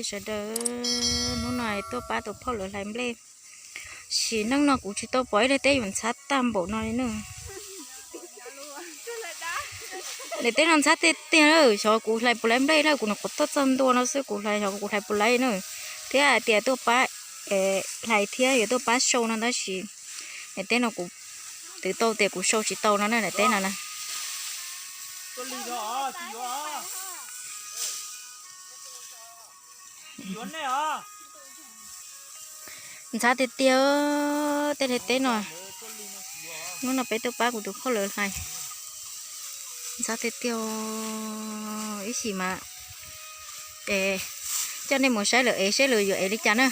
Sawv daws, hnub no tuaj pab tus phauj lawv hlais nplej. Sim neej no kuv tsis tau pom ib daim teb yuav ntxhab tag npaum no li na. Daim teb no ntxhab tiag tiag na, xyov kuv hlais puas laib nplej na, kuv nyuam qhuav tuaj txog ntua no xwb kuv hlais, xyov kuv hlais puas laib na. Thiab hais tias tuaj pab hlais thiab yuav tuaj pab sau no tab sis daim teb no kuv twv tau tias kuv sau tsis tau no na, daim teb no na. Ntxhab tiag tiag tej daim teb no. Hnub no peb tuaj pab kuv tus phauj lawv hlais. Ntxhab tiag tiag, ib sim mas es coj nej mus saib lawv ev saib lawv yuav ev li cas na.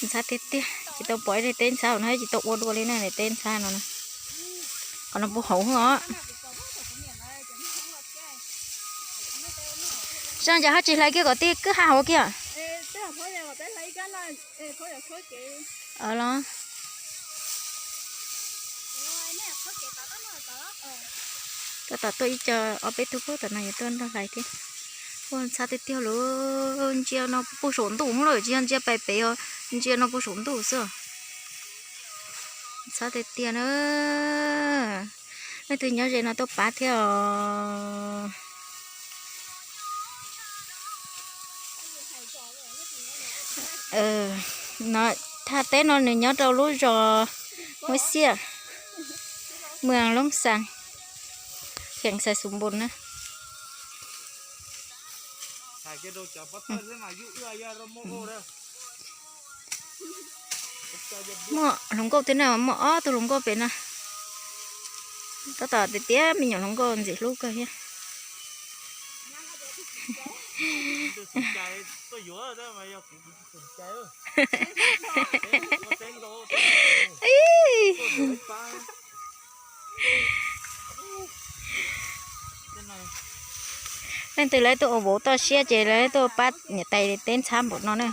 Ntxhab tiag tiag, tsis tau pom ib daim teb ntxhab no, tsis tau ua dua li na, daim teb ntxhab no. Qhov no puag hauv os. Zoo cas ho tsis hlais kiag kom tij kwj ha hauv kiag? Los, tab tom tuaj ib co ob peb tug puag tom no yuav tuaj nrog hlais thiab. Ua ntxhab tiag tiag lawm, ntsia no puag saum ntuj lawm, tsis yog ntsia pais pem os, ntsia no puag saum ntuj xwb. Ntxhab tiag tiag na. Leej twg nyob ze no tuaj pab thiab os. Thaj teb no nws nyob rau lub zos Muab Xiaj, mws Loob Xas, xeev Xais Xus Npus na. Muaj hluas nkauj twg na, muaj ob tug hluas nkauj pem no. Tab tom tias tias me nyuam hluas nkauj ntxim hlub kawg thiab. Leej twg lawv tuaj ua vauv toj siab ces lawv tuaj pab niam tais teb ntxhab npaum no na.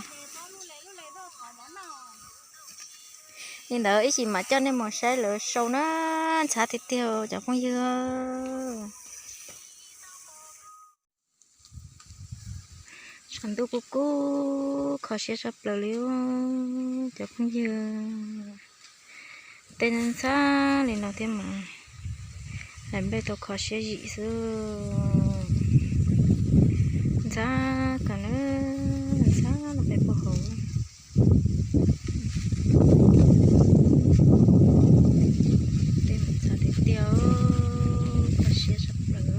Li ntawd ib sim mas coj nej mus saib lawv sau na, ntxhab tiag tiag cov phooj ywg. Tshav ntuj kub kub kho siab tshaj plaws li cov phooj ywg. Tej ntxhab li no thiab mas hlais nplej tau kho siab zim xwb. Ntxhab kawg na, ntxhab no peb puag hauv. Tej ntxhab tiag tiag, kho siab tshaj plaws.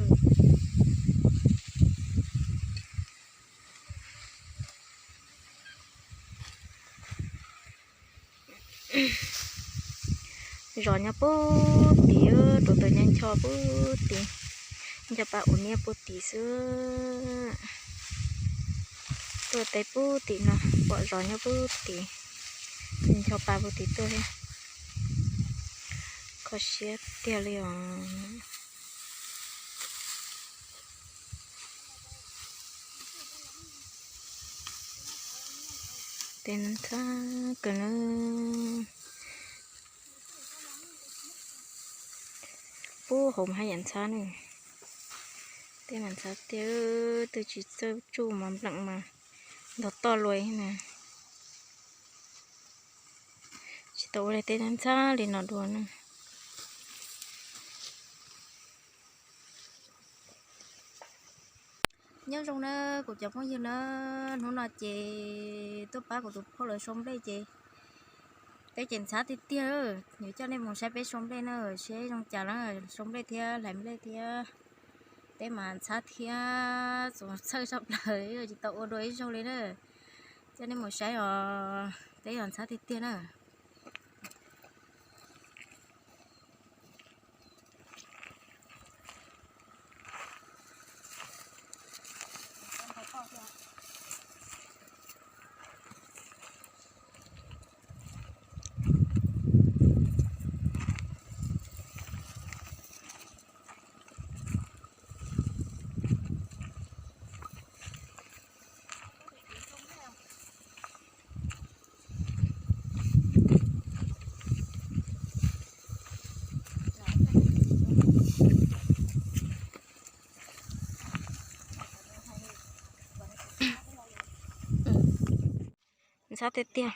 Zos nyob puag tid, rau tau nyob ncho puag tid, ncho pa ua niaj puag tid xwb. Tuaj teb puag tim no, pom zos nyob puag tid, ncho pa puag tid tuaj thiab. Kho siab tiag li os. Tej ntxhab kawg na. Puag hauv mas haj yam ntxhab ne. Tej mas ntxhab tiag, twb tsis txawj tsuj mas npleem mas ntog toj luaj na. Tsis tau ua li tej ntxhab li no dua na. Nyob zoo na kuv cov phooj ywg na, hnub no ces tuaj pab kuv tus phauj lawv sau nplej ces peb ces ntxhab tiag tiag, yuav coj nej mus saib peb sau nplej na, seb zoo cas na, sau nplej thiab hlais nplej thiab. Peb mas ntxhab thiab txaus txhawj tshaj plaws, tsis tau ua dua ib zaug li na. Coj nej mus saib os, peb yog ntxhab tiag tiag na. Sab tiag tiag,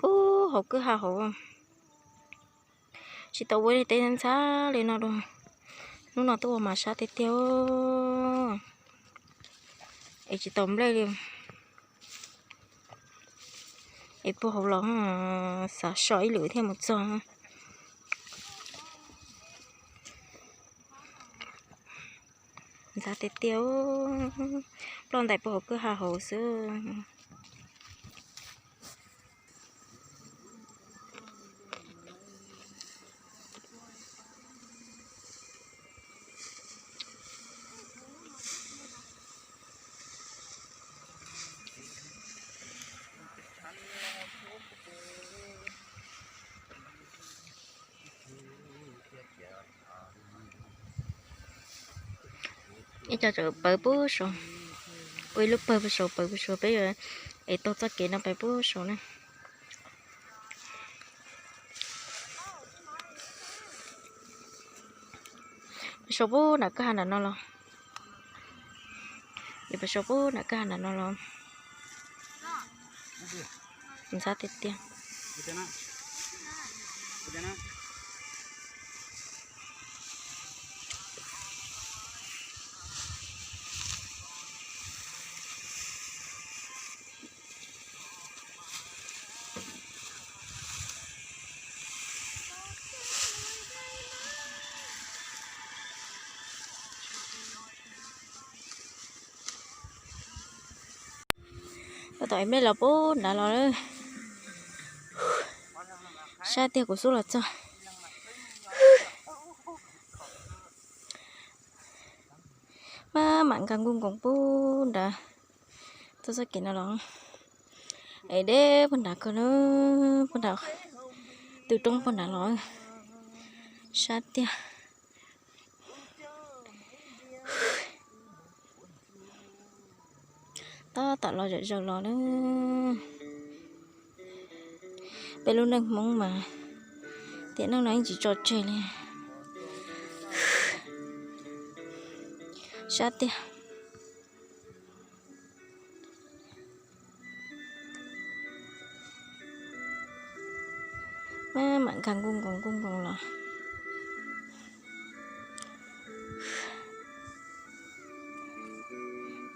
puag hauv kwj ha hauv. Tsis tau ua teb ntxhab li no dua. Hnub no tuaj ua mas sab tiag tiag, es tsis tau nplej li. Es puag hauv los xav so ib lwm thiaj mus txog. Ntxhab tiag tiag, ploj ntais puag hauv kwj ha hauv xwb. Ib co tseem pawv puag saud, ua ib lub pawg puag saud, pawv puag saud, peb yuav es taug txoj kev no pawv puag saud na. Pawv saud puag nram kwj ha nram no los, yuav pawv saud puag nram kwj ha nram no los. Ntxhab tiag tiag. Tab tom mej los puag nrad los lawm. Sab tiag, kuv xub los txog. Maj mam nkag nkuj nkoos puag nrad, tuaj txoj kev no los es deb puag nrad kawg na, puag nrad, tw roob puag nrad los, sab tiag. Tab tom los zom zaws los na. Peb lub neej Hmoob mas tiam neej no yeej tsis tso tseg li. Sab tiag. Maj mam nkag nkuj nkoos nkuj nkoos los.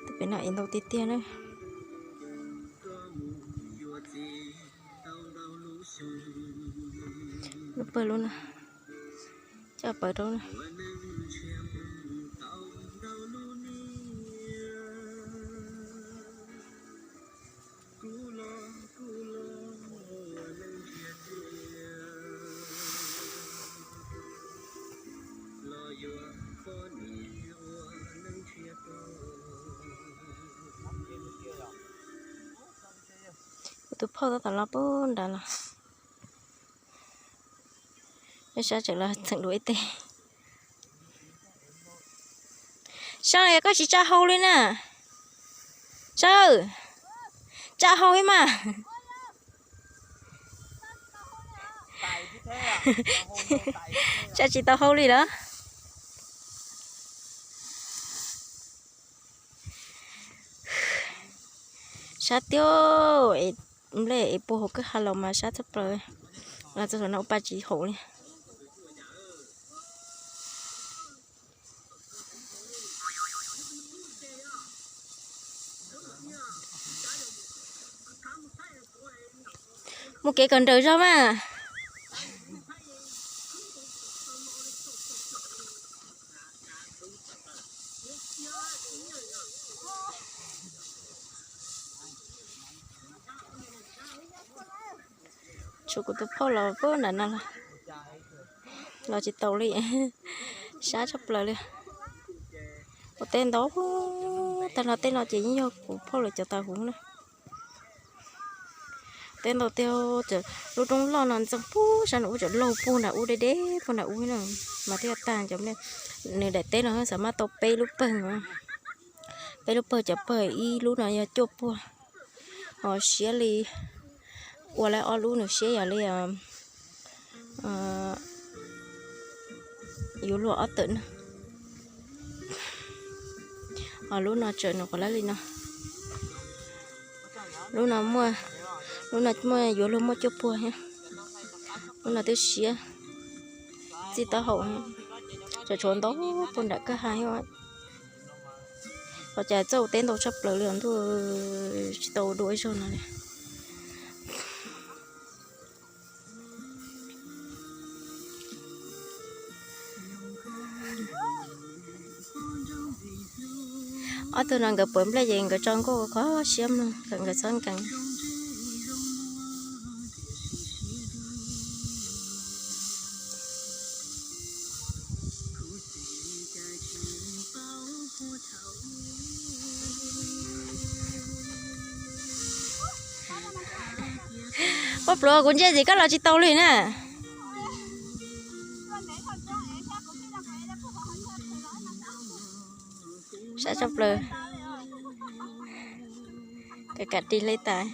Tus pem no es ntau tiag tiag na. Lub pawg lub no, coj pawv rau na. Kuv tus phauj tab tom los puag nrad los. Sab tseem los txheem dua ib teg. Sab, koj tsis tsa hau li na. Sab, tsa hau ib mas. Tsa tsis tau hau li lawm. Sab tiag, nplej es puag hauv kwj ha los mas sab tshaj plaws. Los txog saum no ua pa tsis haum li. Mus kev kom nrawm zog mas. Tshuav kuv tus phauj los puag nram no los, los tsis tau li, sab tshaj plaws li. Ua teb ntau, tag nrho tej no ces yeej yog kuv phauj lawv cov taus huv na. Teb ntau tiag, lub roob loj no ntxeev puag sab nram ub, cov laug puag nram ub deb deb puag nram ub na, mas thiaj tag cov, nws daim teb no xav maj tau peb lub pawg, peb lub pawg, cov pawg ib lub no yog cuaj puag, ho siab li ua lawm ob lub nws siab yog li yuav luag ob tawm na. Ho lub no tsawm nws quav lab li no. Lub no muaj, Lub no muaj yuav luag muaj cuaj puag thiab. Lub no twb siab, txij taub hau, tsam tshuav ntau puag nram kwj ha. Qhov cas txawj ua teb ntau tshaj plaws li os ntuj, tsis tau ua dua ib zaug no li. Ob tug no nkawd puav nplej ces nkawd tso nkauj kho siab mloog kom nkawd txhob nkees. Poj pluav, kuv ntsia ntxiv koj los tsis tau li na. Sab tshaj plaws. Kam kam ris li tas.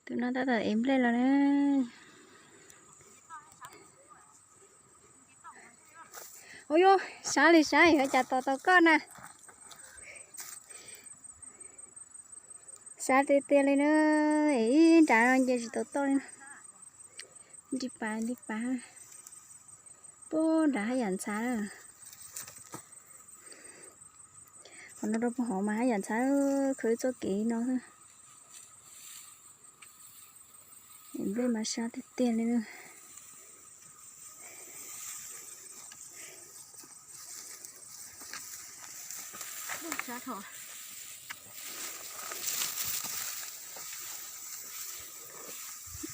Tus no tab tom ev nplej los na. Ua yus sab li sab, yuav cas tos tau koj na. Sab tiag tiag li na, es ib nrad no nce tsis tau toj li na. Nti pas nti pas, puag nrad haj yam ntxhav na. Qhov no rau puag hauv mas haj yam ntxhav, khawb txoj kev no xwb. Nplej mas sab tiag tiag li na.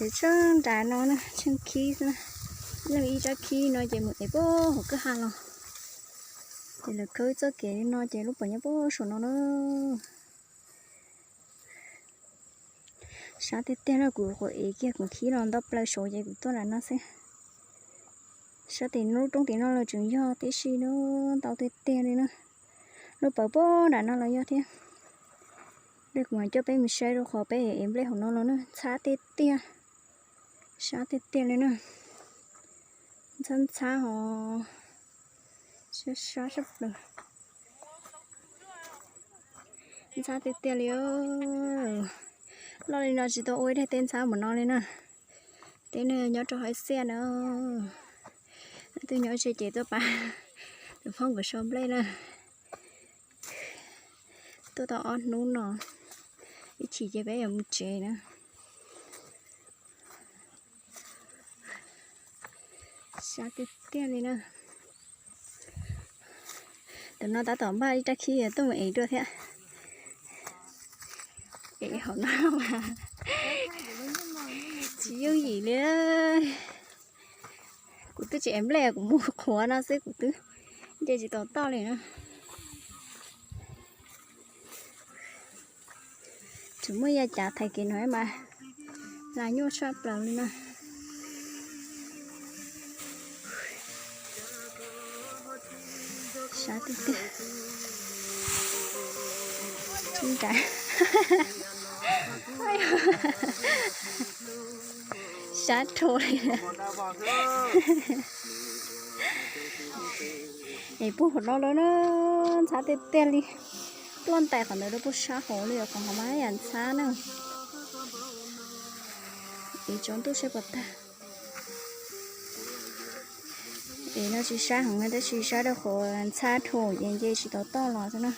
Es tsheej nram no na, tsheej khib xwb na. Leej ib tsab khib no ces mus ev puag hauv kwj ha los. Ces lawv khawb txoj kev li no ces lub pas nyob puag saum no na. Sab tiag tiag na, kuv quav ev kiag kuv khib los ntau plaws saud ces kuv tuaj nram no xwb. Sab tim lub roob tim no los tseem yog tib si na, ntau tiag tiag li na. Lub pas puag nram no los yog thiab. Kuv mam coj peb mus saib rau qhov peb ev nplej hauv no los na, ntxhab tiag tiag. Sab tiag tiag li na. Ntxhab ntxhab hos, sab sab tshaj plaws. Ntxhab tiag tiag li. Loj li no tsis tau ua ib daim teb ntxhab npaum no li na. Teb no nyob rau hauv xiaj na. Twb nyob ze ces tuaj pab tus phauj nkawd sau nplej na. Tuaj tau ob hnub no, ib chim ces peb yuav mus tsev na. Sab tiag tiag li na. Tam no tab tom npaj ib rab khib tuaj mus ev dua thiab. Ev hauv no mas tsis yooj yim li. Kuv twb tsis ev nplej, kuv mus qhuav no xwb kuv twb nce tsis tau toj li na. Tseem muaj yav cav thaiv kev no mas las nyuaj tshaj plaws li na. Sab tiag tiag. Sab rho li. Es puag hauv no lawm na, ntxhab tiag tiag li. Ploj ntais qhov ntawd rau puag sab hauv li, qhov hauv mas yam ntxhab na. Es tsaus ntuj saib puas tag. Es no tsis sab heev na, tab sis sab rau qhov ntxhab rho ces nce tsis tau toj los xwb na.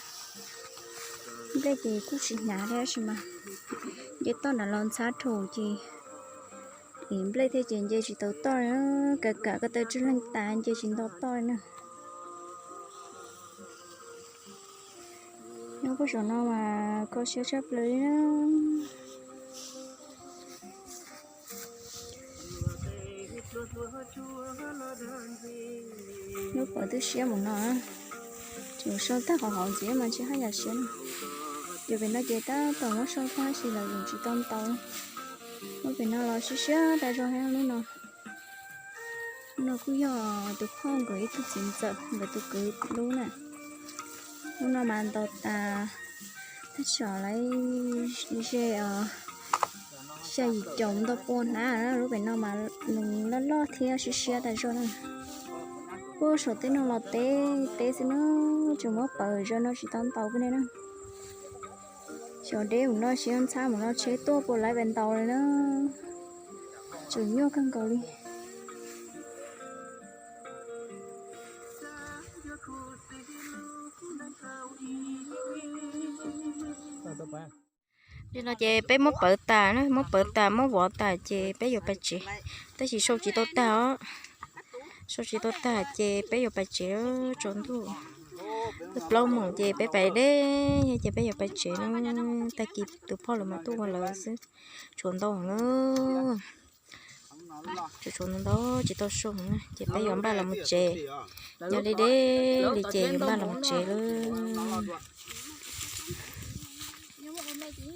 Nplej ces kuj tsis hnyav thiab tab sis mas nce toj nram los ntxhab rho ces es nplej thiaj ces nce tsis tau toj. Kam kam ko taw tsw leeg tas nce tsis tau toj li na. Nyob puag saum no mas kho siab tshaj plaws li na. Lub pas twb siab mus no, tseem sau tag qhov hauv ntxiv mas tsis haj yam siab na. Ces pem no ces tab tom muab sau tag tab sis lawv yeej tsis tau ntau. Lub pem no los siab siab tas zog thiab lub no. Lub no kuj yog tus phauj nkawd ib tug txiv ntxawm nkawd tus kwv lub na. Lub no mas ntau tas, tab sis lawv ze os, xya yim caum ntau pua hnab na. Lub pem no mas nws loj loj thiab siab siab tas zog na. Ua saum tej no los teb teb xwb na, tseem muab pawv zaws no tsis tau ntaus kiag li na. Xyov deb mus no, xyov ntxhab mus no tsheb tuaj puas laib pes ntaus li na. Tseem nyuaj kawg nkaus li. Nim no ces peb muab pawv tas na, muab pawv tas muab vov tas ces peb yuav pais tsev. Tab sis sau tsis tau tag os, sau tsis tau tag ces peb yuav pais tsev. Tsaus ntuj, plaub moos ces peb pais deb ces peb yuav pais tsev na. Tag kis tus phauj lawv mas tuaj ua lawv xwb, tshuav ntau na. Tshuav ntau ntau tsis tau sau na ces peb yuav npaj los mus tsev. Yog li deb li ces yuav npaj los mus tsev lawm.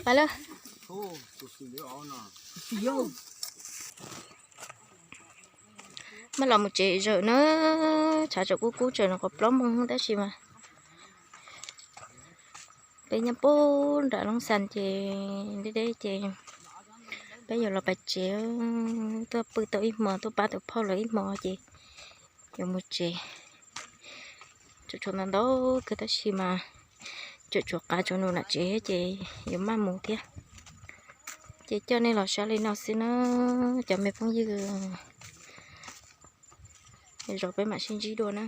Pais lawm. Npaj los mus tsev zawm na, tshav tseem kub kub tseem no, qhov plaub moos tab sis mas peb nyob puag nram Looj Xas ces deb deb ces peb yuav los pais tsev. Tuaj pw tau ib hmo, tuaj pab tus phauj lawv ib hmo ces yuav mus tsev. Tseem tshuav ntau ntau kawg tab sis mas tseem tshuav qav tshuav num nram tsev ces yuav maj mus thiab. Ces coj nej los saib li no xwb na cov me phooj ywg, zog peb mam sib ntsib dua na.